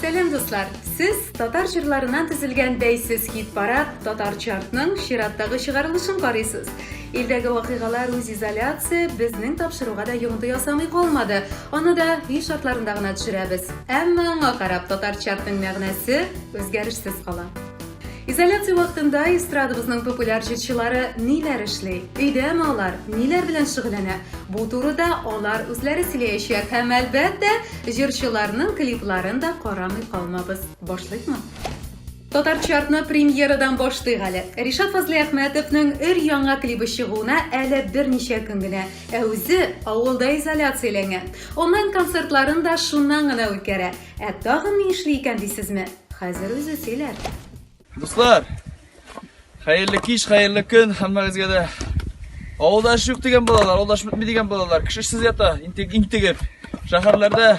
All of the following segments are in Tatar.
Сәлам, дуслар! Сез татар җырларыннан төзелгән бәйсез хит-парад Татар чартның чираттагы чыгарылышын карыйсыз. Илдәге вакыйгалар үзизоляция безнең тапшыруга да йогынты ясамый калмады. Аны да өй шартларында гына төшерәбез. Әмма аңа карап Татар чартның мәгънәсе үзгәрешсез кала. Изоляция вакытында эстрадабызның популяр җырчылары ниләр эшли? Өйдәме алар? Ниләр белән шөгыльләнә? Бу турыда алар үзләре сөйләячәк һәм, әлбәттә, җырчыларның клипларын да карамый калмабыз. Башлыйкмы? Татар чартны премьерадан башлыйк әле. Ришат Фазлыәхмәтовның өр-яңа клибы чыгуына әле берничә көн генә, ә үзе авылда изоляцияләнгән. Онлайн-концертларын да шуннан гына үткәрә. Ә тагын ни эшли икән дисезме? Хәзер үзе сөйләр. Дуслар, хәерле кич, хәерле көн һәммәгезгә дә. Авылда эш юк дигән балалар, авылда эш бетми дигән балалар, кеше эшсез ята, интек, интегеп. Шәһәрләрдә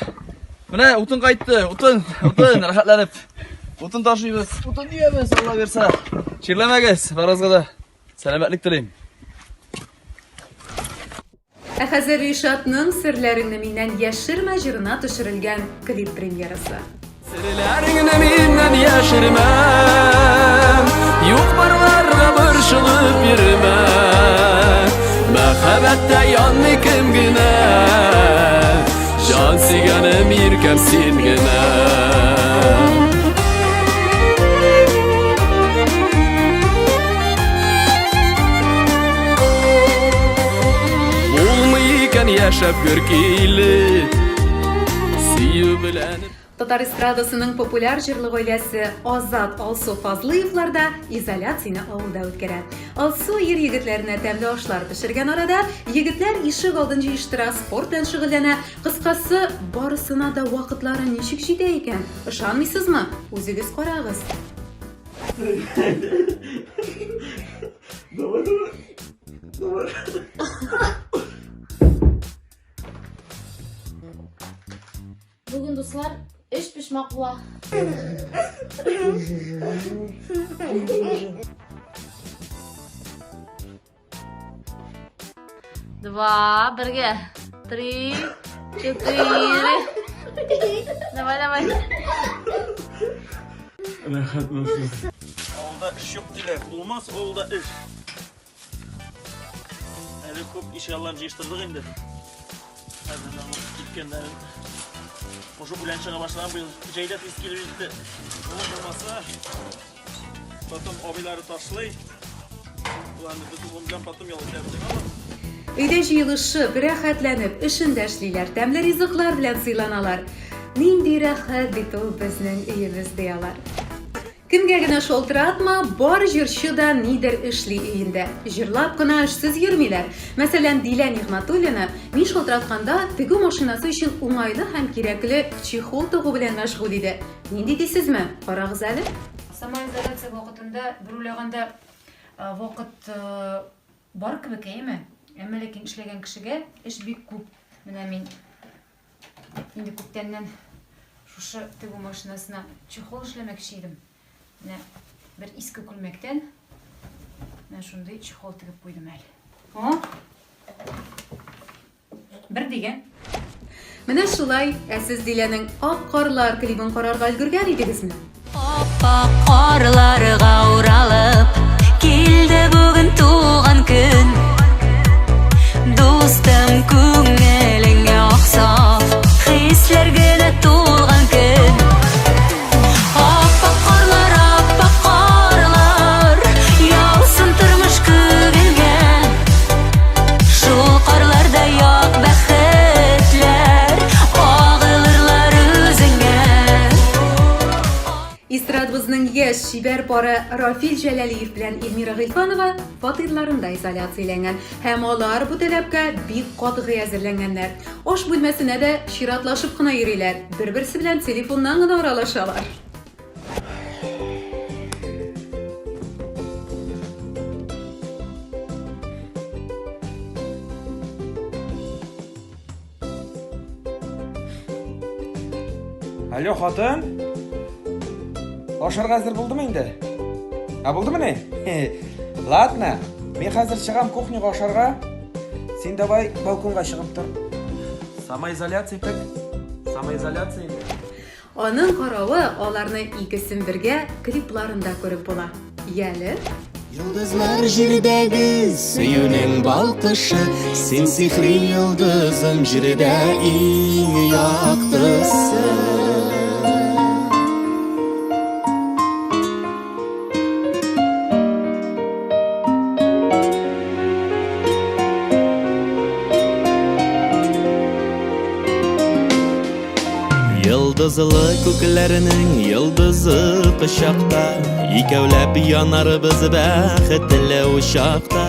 менә утын кайтты, утын, утын, рәхәтләнеп. Утын ташыйбыз, утын диябез, Алла бирсә. Чирләмәгез, барыгызга да сәламәтлек телим. Ә хәзер Ришатның Серләреңне миннән яшермә җырына төшерелгән клип премьерасы. Серләреңне миннән яшермә, юк барларга борчылып йөрмә. Мәхәббәттә янмый кем генә, җан сөйгәнем иркәм син генә. Булмый икән яшәп гөр килеп, сөю белән. Татар эстрадасының популяр җырлы гаиләсе Азат Алсу Фазлыевлар да изоляцияне авылда үткәрә. Алсу ир егетләренә тәмле ашлар пешергән арада, егетләр ишек алдын җыештыра, спорт белән шөгыльләнә. Кыскасы, барысына да вакытлары ничек җитә икән? Ышанмыйсызмы? Үзегез карагыз. Давай, давай. Давай. Бүген, дуслар, эш почмак була. Два, бергә. Три, четыре. Давай, давай. Рәхәт булсын. Авылда эш юк диләр. Булмас авылда эш. Әле күп ишегалларын җыештырдык инде. Хәзер аны киткәннәрен. Уже үлән чыга башлаган быел. Җәйдә тиз килеп җитте. Улым булмаса, потом абыйлары ташлый. Уларны без улым белән потом ял итәбез. Өйдә җыелышып, рәхәтләнеп, эшен дә эшлиләр, тәмле ризыклар белән сыйланалар. Нинди рәхәт бит ул безнең өебез, ди алар. Кемгә генә шалтыратма, бар җырчы да нидер эшли өендә. Җырлап кына эшсез йөрмиләр. Мәсәлән, Дилә Нигъмәтуллина мин шалтыратканда тегү машинасы өчен уңайлы һәм кирәкле чехол тагу белән мәшгуль иде. Нинди дисезме? Карагыз әле. Самоизоляция вакытында бер уйлаганда вакыт бар кебек, әйеме? Әмма ләкин эшләгән кешегә эш бик күп. Менә мин Инде күптәннән шушы тегү машинасына чехол эшләмәкче идем. Менә бер иске күлмәктән менә шундый чехол тегеп куйдым әле. О! Бер дигән. Менә шулай, ә сез Диләнең Ак карлар клибын карарга өлгергән идегезме? Ап-ак карларга уралып Килде бүген туган көн Дустым күңелеңә ак саф Хисләр генә тулган көн Ап-ак карлар, ап-ак карлар Яусын тормыш күңелгә Шул карларда як бәхетләр Агылырлар үзеңә Эстрадабызның яшь чибәр пары Рафил Җәләлиев белән Эльмира Гыйльфанова фатирларында изоляцияләнгән һәм алар бу таләпкә бик катгый әзерләнгәннәр. Аш бүлмәсенә дә чиратлашып кына йөриләр, бер-берсе белән телефоннан гына аралашалар. Алло, хатын. Ашарга әзер булдымы инде? Ә булдымы ни? Ладно, мин хәзер чыгам кухняга ашарга. Син давай балконга чыгып тор. Самоизоляция так. Самоизоляция инде. Аның каравы, аларны икесен бергә клипларында күреп була. Яле! Йолдызлар җирдәге сөюнең балкышы, Син сихри йолдызым җирдә иң яктысы. Йолдызлы күкләрнең йолдызы кочакта, Икәүләп янарбыз бәхетле учакта.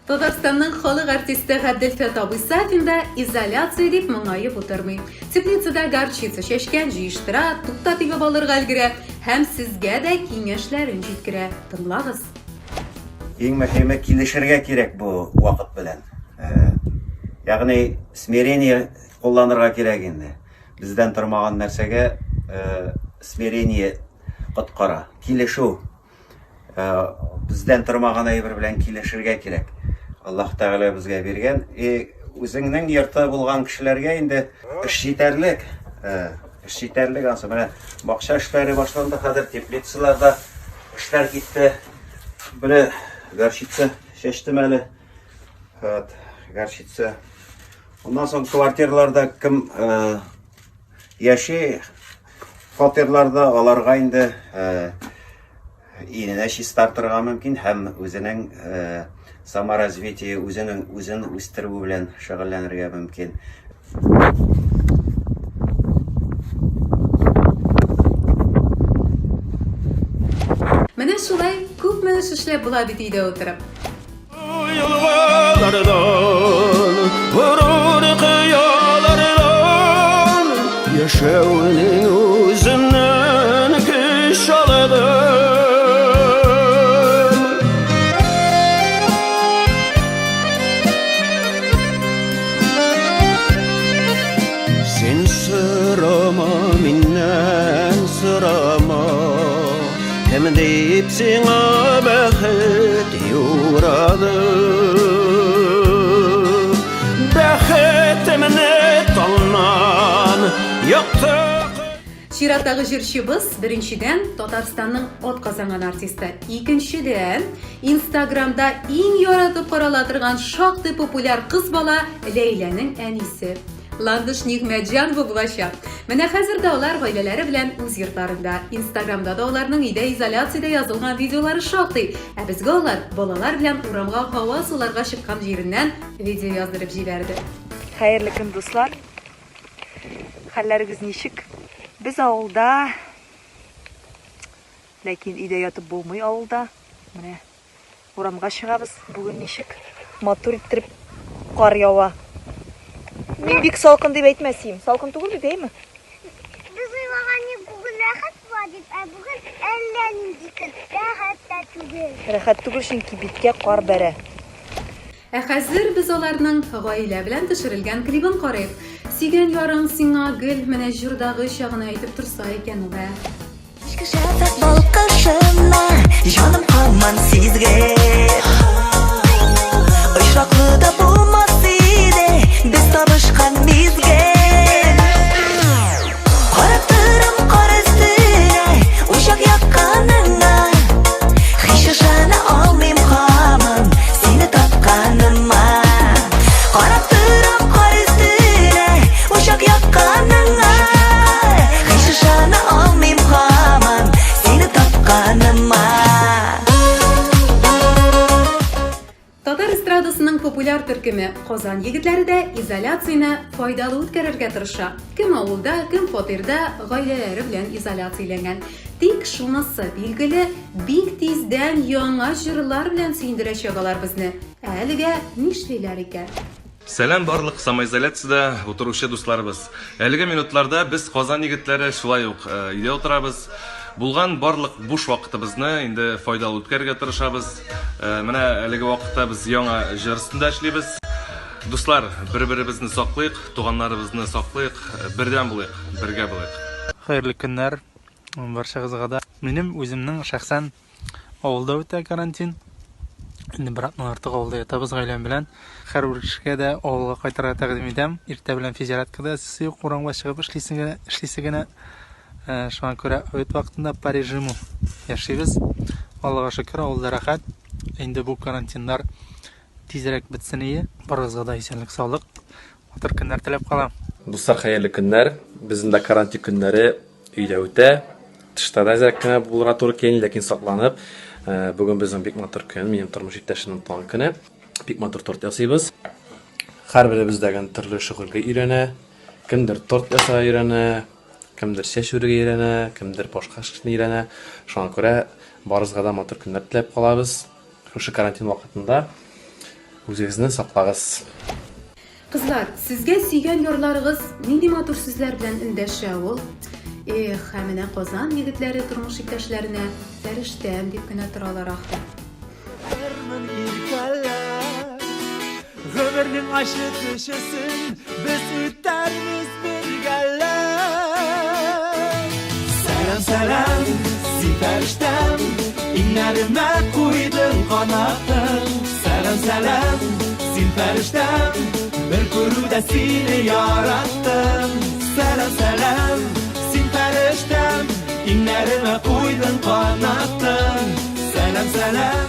Татарстанның халык артисты Габделфәт абый Сафин да изоляция дип моңаеп утырмый. Теплицада горчица чәчкән, җыештыра, туп та тибеп алырга өлгерә һәм сезгә дә киңәшләрен җиткерә. Тыңлагыз. Иң мөһиме килешергә кирәк бу вакыт белән. Э, ягъни смирение кулланырга кирәк инде. Бездән тормаган нәрсәгә э, смирение коткара. Килешү. Э, бездән тормаган әйбер белән килешергә кирәк. Аллаһ Тәгалә безгә биргән. И үзеңнең йорты булган кешеләргә инде эш җитәрлек. Эш җитәрлек ансы. Менә бакча эшләре башланды хәзер теплицаларда эшләр китте. Менә горчица чәчтем әле. Вот, горчица. Уннан соң квартираларда кем э, яши, фатирларда аларга инде э, иненә чистартырга мөмкин һәм үзенең э, саморазвитие, үзенең үзен үстерү белән шөгыльләнергә мөмкин. Менә шулай күпме эш эшләп була бит өйдә утырып. Елгалардан, горур кыялардан, Яшәүнең үзеннән көч алдым. Син сорама миннән сорама Кем дип сиңа бәхет юрады Бәхетемне таңнан якты Чираттагы җырчыбыз, беренчедән, Татарстанның атказанган артисты, икенчедән, Инстаграмда иң яратып карала торган шактый популяр кыз бала Ләйләнең әнисе. Ландыш Нигъмәтҗанова булачак. Менә хәзер дә алар гаиләләре белән үз йортларында. Инстаграмда да аларның өйдә изоляциядә язылган видеолары шактый. Ә безгә алар балалар белән урамга һава суларга чыккан җиреннән видео яздырып җибәрде. Хәерле көн, дуслар! Хәлләрегез ничек? Без авылда, ләкин өйдә ятып булмый авылда. Менә урамга чыгабыз. Бүген ничек матур иттереп кар ява. Мин бик салкын дип әйтмәс идем. Салкын түгел бит, әйме? Без уйлаган идек, бүген рәхәт була дип, ә бүген әллә нинди көн. Рәхәт тә түгел. Рәхәт түгел, чөнки биткә кар бәрә. Ә хәзер без аларның гаилә белән төшерелгән клибын карыйк. Сөйгән ярың сиңа гел менә җырдагыча гына әйтеп торса икән ул, ә. Кичке шәфәкъ балкышына җаным һаман сизгер. Очраклы да булмас иде без табышкан мизгел. Карап торам кар өстенә, учак якканыңа. Һич ышана алмыйм һаман сине тапканыма. Карап торам кар өстенә, учак якканыңа. Һич ышана алмыйм һаман сине тапканыма. Татар эстрадасының популяр төркеме Казан егетләре дә изоляцияне файдалы үткәрергә тырыша. Кем авылда, кем фатирда гаиләләре белән изоляцияләнгән. Тик шунысы билгеле, бик тиздән яңа җырлар белән сөендерәчәк алар безне. Ә әлегә нишлиләр икән? Сәлам барлык самоизоляциядә утыручы дусларыбыз. Әлеге минутларда без Казан егетләре шулай ук э, өйдә утырабыз. Булган барлык буш вакытыбызны инде файдалы үткәрергә тырышабыз. Э, менә әлеге вакытта без яңа җыр өстендә эшлибез. Дуслар, бер-беребезне саклыйк, туганнарыбызны саклыйк, бердәм булыйк, бергә булыйк. Хәерле көннәр барчагызга да. Минем үземнең шәхсән Авылда үтә карантин. Инде бер атнадан артык авылда ятабыз гаиләм белән. Һәрбер кешегә дә авылга кайтырга тәкъдим итәм. Иртә белән физзарядка да ясыйсы юк, урамга чыгып эшлисе генә, эшлисе генә. Шуңа күрә обед вакытында по режиму яшибез. Аллага шөкер, авылда рәхәт. Инде бу карантиннар тизрәк бетсен ие. Барыгызга да исәнлек, саулык, матур көннәр теләп калам. Дуслар, хәерле көннәр. Безнең дә карантин көннәре өйдә үтә. Тышта да әзрәк кенә булырга туры килә, ләкин сакланып. Бүген безнең бик матур көн, минем тормыш иптәшемнең туган көне. Бик матур торт ясыйбыз. Һәрберебез дә төрле шөгыльгә өйрәнә. Кемдер торт ясарга өйрәнә, кемдер чәч үрергә өйрәнә, кемдер башка эшне өйрәнә. Шуңа күрә барыгызга да матур көннәр теләп калабыз. Шушы карантин вакытында үзегезне саклагыз. Кызлар, сезгә сөйгән ярларыгыз нинди матур сүзләр белән эндәшә ул? Эх, ә менә Казан егетләре тормыш иптәшләренә фәрештәм дип кенә торалар ахры. Гомернең ачы төшесен без үтәрбез бергәләп. Сәлам, сәлам, син фәрештәм, иңнәремә куйдың канатың. Сәлам, сәлам, син фәрештәм, бер күрүдә сине яраттым. Сәлам, сәлам, син фәрештәм, иңнәремә куйдың канатың. Сәлам, сәлам.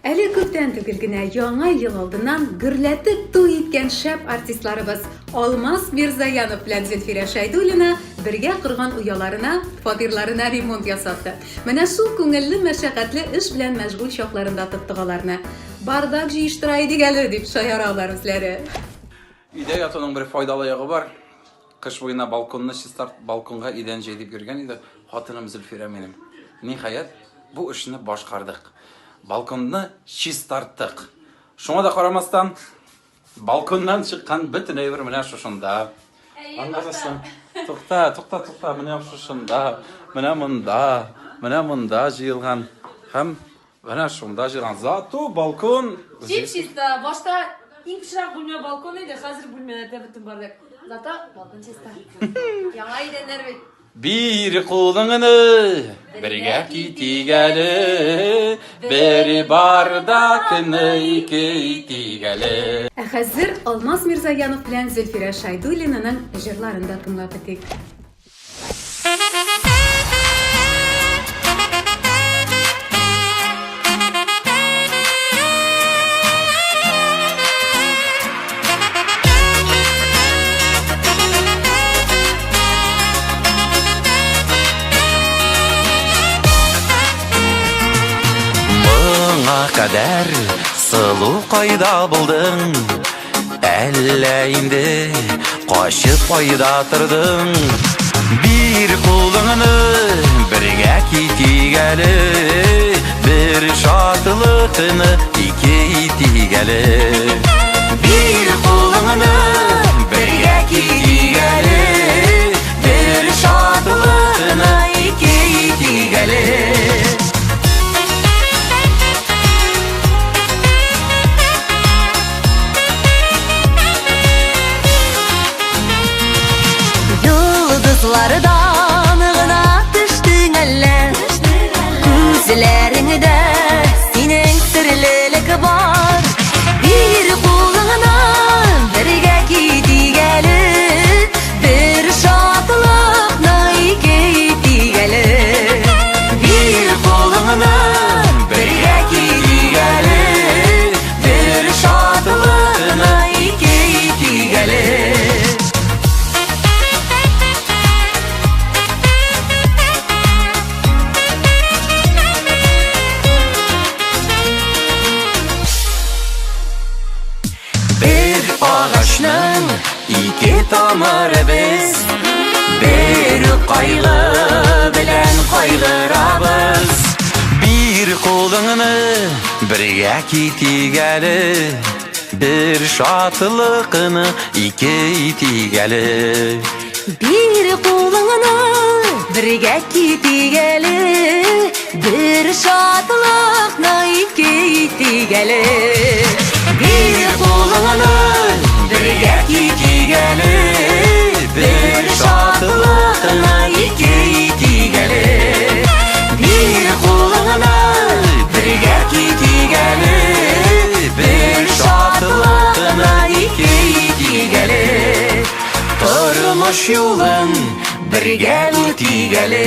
Әле күптән түгел генә Яңа ел алдыннан гөрләтеп туй иткән шәп артистларыбыз Алмаз Мирзаянов белән Зөлфирә Шәйдуллина бергә корган ояларына, фатирларына ремонт ясатты. Менә шул күңелле мәшәкатьле эш белән мәшгуль чакларында тоттык аларны. Бардак җыештыра идек әле, дип шаяра алар үзләре. Өйдә ятуның бер файдалы ягы бар. Кыш буена балконны чистарт, балконга идән җәй дип йөргән иде хатыным Зөлфирә минем. Ниһаять, бу эшне башкардык. Балконны чистарттык. Шуңа да карамастан, балконнан чыккан бөтен әйбер менә шушында. Аннары соң, тукта, тукта, тукта, менә шушында, менә монда, менә монда җыелган һәм Менә шунда җыйган. Зато балкон. Чип-чиста. Башта иң пычрак бүлмә балкон иде, хәзер бүлмәләрдә бөтен бардак. Зато балкон чиста. Яңа идәннәр бит. Бир кулыңны, бергә китик әле, бер бардакны ике итик әле. Ә хәзер Алмаз Мирзаянов белән Зөлфирә Шайдуллинаның җырларын да тыңлап үтик. Моңа кадәр сылу кайда булдың? Әллә инде качып кайда тордың? Бир кулыңны, бергә китик әле, бер шатлыкны ике итик әле. Бир кулыңны, бергә китик әле, бер шатлыкны ике итик әле. Йолдызлардан гына төштең әллә? Күзләреңдә синең серлелек бар. Бир кулыңны, бергә китик әле, бер шатлыкны ике итик әле. Бир кулыңны, бергә китик әле, бер шатлыкны ике итик әле. Бер агачның ике тамыры без, бер үк кайгы белән кайгырабыз. Бир кулыңны, бергә китик әле, бер шатлыкны ике итик әле. Бир кулыңны, бергә китик әле, бер шатлыкны ике итик әле. Бир кулыңны, бергә китик әле, бер шатлыкны ике итик әле. Бир кулыңны, бергә китик әле, бер шатлыкны ике итик әле. Тормыш юлын бергә. Бергә үтик әле.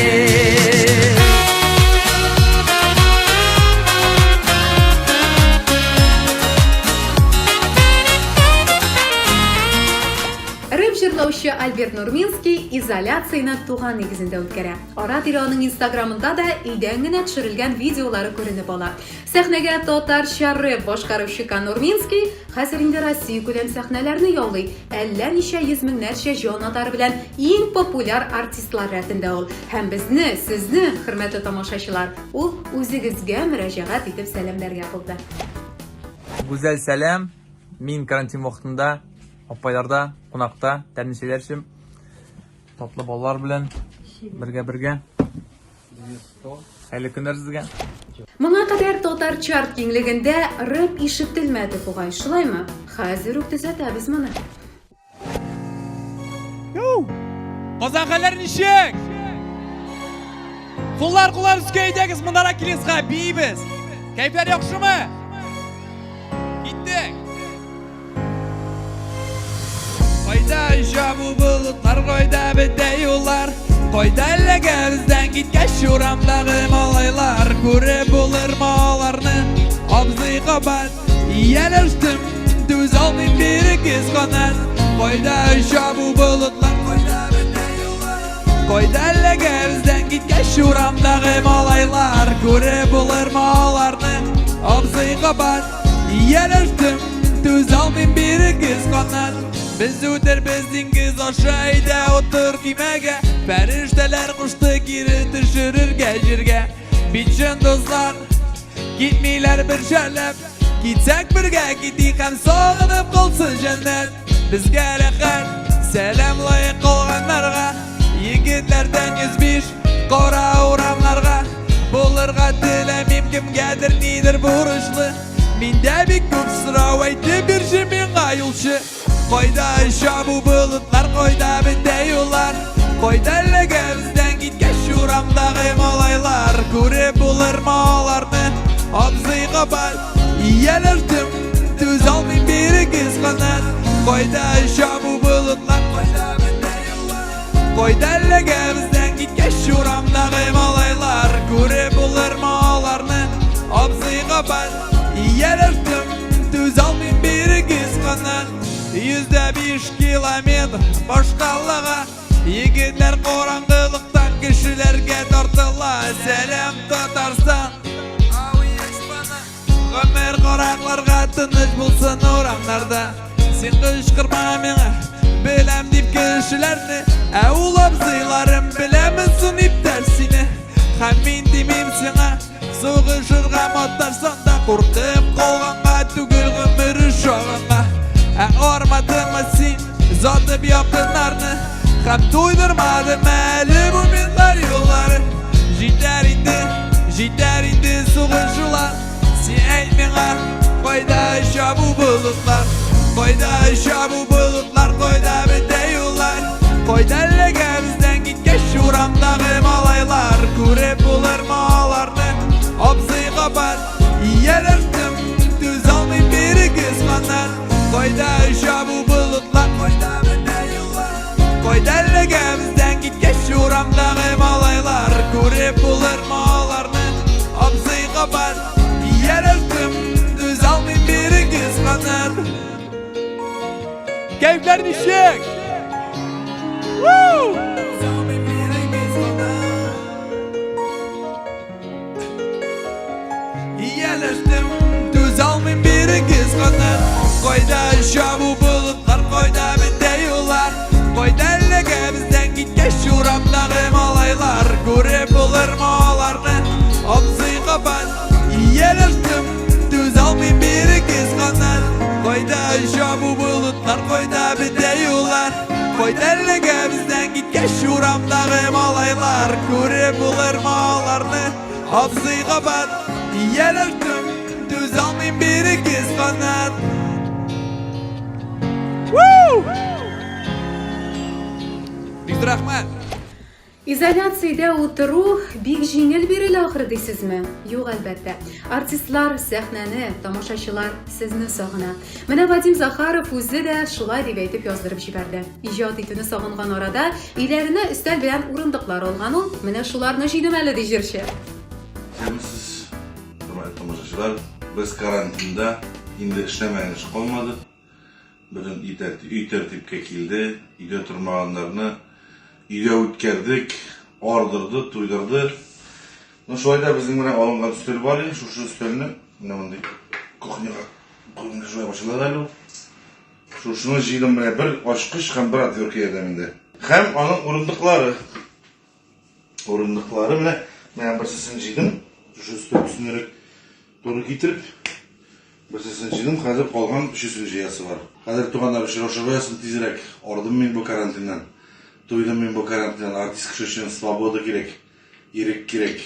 Рэп җырлаучы Альберт Нурминский изоляцияне туган нигезендә үткәрә. Ара-тирә аның инстаграмында да өйдән генә төшерелгән видеолары күренеп ала. Сәхнәгә татарча рэп башкаручы Кан Нурминский хәзер инде Россия күләм сәхнәләрне яулый. Әллә ничә йөз меңнәрчә җанатары белән иң популяр артистлар рәтендә ул. Һәм безне, сезне, хөрмәтле тамашачылар, ул үзегезгә мөрәҗәгать итеп сәламләргә булды. Гүзәл сәлам! Мин карантин вакытында апайларда кунакта тәмле чәйләр эчеп, татлы балалар белән бергә-бергә. Хәерле көннәр сезгә. Моңа кадәр татар чарт киңлегендә рэп ишетелмәде бугай, шулаймы? Хәзер үк төзәтәбез моны. Казан хәлләр ничек? Куллар, куллар өскә әйдәгез, мондарак килегез, ха, биибез. Кәефләр яхшымы? Киттек. Кайда оча бу болытлар, кайда бетә юллар? Кайда эләгә бездән киткәч урамдагы малайлар? Күреп булырмы аларны? Абзый кабат Ияләштем, түз алмыйм бирегез канат. Кайда оча бу болытлар, кайда бетә юллар? Кайда эләгә бездән киткәч урамдагы малайлар? Күреп булырмы аларны? Абзый кабат ияләштем, түз алмыйм бирегез канат. Без үтербез диңгез аша, әйдә утыр көймәгә. Фәрештәләр кушты кире төшерергә җиргә. Бит чын дуслар Китмиләр бер шәләп. Китсәк бергә китик һәм сагынып калсын җәннәт. Безгә рәхәт, сәлам лаек калганнарга. Егетләрдән 105 кара урамнарга. Булырга теләмим кемгәдер нидер бурычлы. Миндә бик күп сорау әйтеп бирче миңа юлчы. Кайда оча бу болытлар, кайда бетә юллар? Кайда эләгә бездән киткәч урамдагы малайлар? Күреп булырмы аларны? Абзый кабат ияләштем, түз алмыйм бирегез канат. Кайда оча бу болытлар, кайда бетә юллар? Кайда эләгә бездән киткәч урамдагы малайлар? Күреп булырмы аларны? Абзый кабат ияләштем, түз алмыйм бирегез канат. 105 километр башкалага Егетләр караңгылыктан кешеләргә тартыла. Сәлам, Татарстан! Гомер каракларга тыныч булсын урамнарда. Син кычкырма миңа, беләм дип кешеләрне. Ә ул абзыйларым беләме соң иптәш сине? Һәм мин димим сиңа, сугышырга маташсаң да куркып калганга түгел гомер ошаганга. Ә армадыңмы син затып якыннарны? Һәм туйдырмадым әле бу миннар юллары. Җитәр инде, җитәр инде сугышулар. Син әйт миңа, кайда оча бу болытлар? Кайда оча бу болытлар, кайда бетә юллар? Кайда эләгә бездән киткәч урамдагы малайлар? Күреп булырмы аларны? Абзый кабат ияләштем, түз алмыйм бирегез канат. Кайда оча бу болытлар, кайда бетә юллар? Кайда эләгә бездән киткәч урамдагы малайлар? Күреп булырмы аларны? Абзый кабат ияләштем, түз алмыйм бирегез канат. Кәефләр ничек? Ияләштем, түз алмыйм бирегез канат. Кайда оча бу болытлар, кайда бетә юллар? Кайда эләгә бездән киткәч урамдагы малайлар? Күреп булырмы аларны? Абзый кабат ияләштем, түз алмыйм бирегез канат. Кайда оча бу болытлар, кайда бетә юллар? Кайда эләгә бездән киткәч урамдагы малайлар? Күреп булырмы аларны? Абзый кабат ияләштем, түз алмыйм бирегез канат. Бик зур рәхмәт. Изоляциядә утыру бик җиңел бирелә ахры дисезме? Юк, әлбәттә. Артистлар сәхнәне, тамашачылар сезне сагына. Менә Вадим Захаров үзе дә шулай дип әйтеп яздырып җибәрде. Иҗат итүне сагынган арада өйләренә өстәл белән урындыклар алган ул. Менә шуларны җыйдым әле, ди җырчы. Исәнмесез, хөрмәтле тамашачылар. Без карантинда, инде эшләмәгән эш калмады. Бөтен өй тәртип, өй тәртипкә килде. Өйдә тормаганнарны өйдә үткәрдек, ардырды, туйдырды. Ну, шулай да безнең менә алынган өстәл бар инде, шушы өстәлне менә мондый кухняга куйдым, шулай ачыла да әле ул. Шушыны җыйдым менә бер ачкыч һәм бер отвертка ярдәмендә. Һәм аның урындыклары. Урындыклары менә, менә берсесен җыйдым. Шушы өстәл төсенерәк туры китереп, берсесен җыйдым, хәзер калган өчесен җыясы бар. Хәзер туганнар очрашырга язсын тизрәк. Ардым мин бу карантиннан. Туйдым мин бу карантиннан. Артист кеше өчен свобода кирәк, ирек кирәк.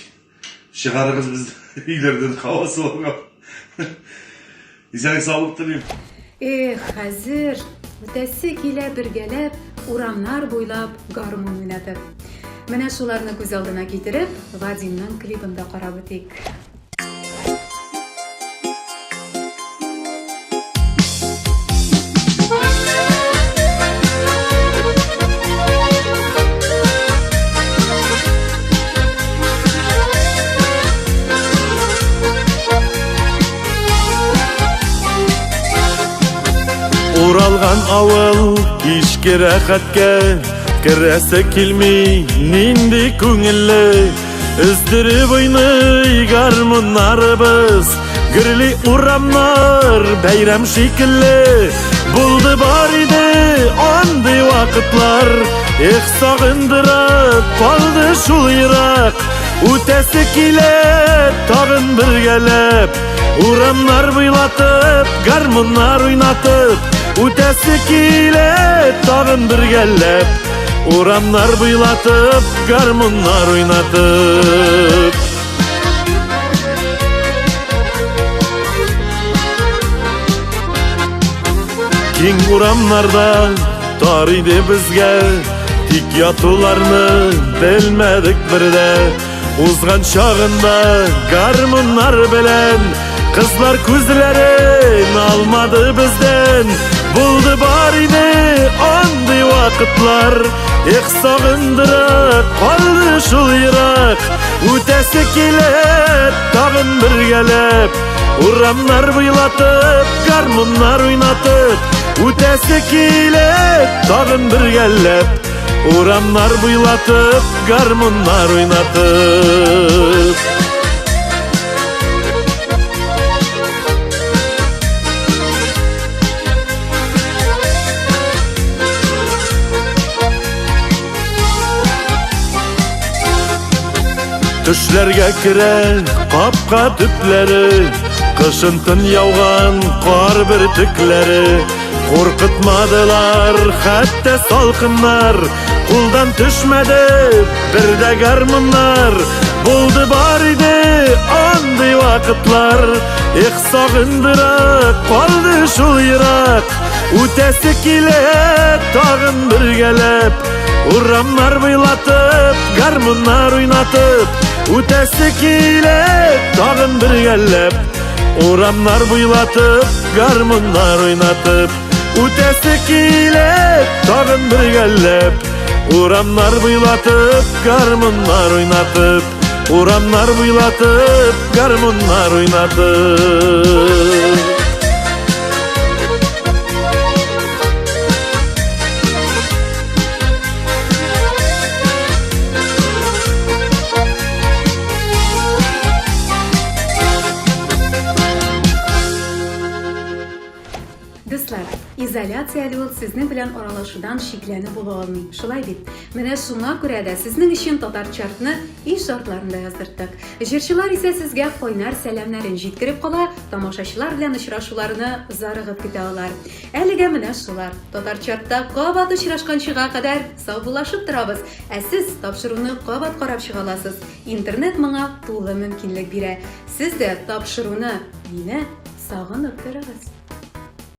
Чыгарыгыз безне өйләрдән һава суларга. Исәнлек саулык телим. Эх, хәзер үтәсе килә бергәләп, урамнар буйлап гармун уйнатып. Менә шуларны күз алдына китереп, Вадимның клибын да карап үтик. Уралган авыл кичке рәхәткә керәсе килми, нинди күңелле. Өздереп уйный гармуннарыбыз, гөрли урамнар бәйрәм шикелле. Булды бар иде андый вакытлар, эх, сагындыра калды шул ерак. Үтәсе килә тагын бергәләп, урамнар буйлатып, гармуннар уйнатып. Үтәсе килә тагын бергәләп, урамнар буйлатып, гармуннар уйнатып. Киң урамнарда тар иде безгә, тик ятуларны белмәдек бер дә. Узган чагында гармуннар белән кызлар күзләрен алмады бездән. Булды бар иде андый вакытлар, эх, сагындыра калды шул ерак. Үтәсе килә тагын бергәләп, урамнар буйлатып, гармуннар уйнатып. Үтәсе килә тагын бергәләп, урамнар буйлатып, гармуннар уйнатып. Төшләргә керә капка төпләре, кышын тын яуган кар бөртекләре. Куркытмадылар хәтта салкыннар, кулдан төшмәде бер дә гармуннар. Булды бар иде андый вакытлар, эх, сагындыра калды шул ерак. Үтәсе килә тагын бергәләп, урамнар буйлатып, гармуннар уйнатып. Үтәсе килә тагын бергәләп, урамнар буйлатып, гармуннар уйнатып. Үтәсе килә тагын бергәләп, урамнар буйлатып, гармуннар уйнатып. Урамнар буйлатып, гармуннар уйнатып. Дуслар, изоляция әле ул сезнең белән аралашудан шикләнү була алмый. Шулай бит? Менә шуңа күрә дә сезнең өчен татар чартны өй шартларында яздырттык. Җырчылар исә сезгә кайнар сәламнәрен җиткереп кала, тамашачылар белән очрашуларны зарыгып көтә алар. Әлегә менә шулар. Татар чартта кабат очрашканчыга кадәр саубуллашып торабыз. Ә сез тапшыруны кабат карап чыга аласыз. Интернет моңа тулы мөмкинлек бирә. Сез дә тапшыруны, мине сагынып торыгыз.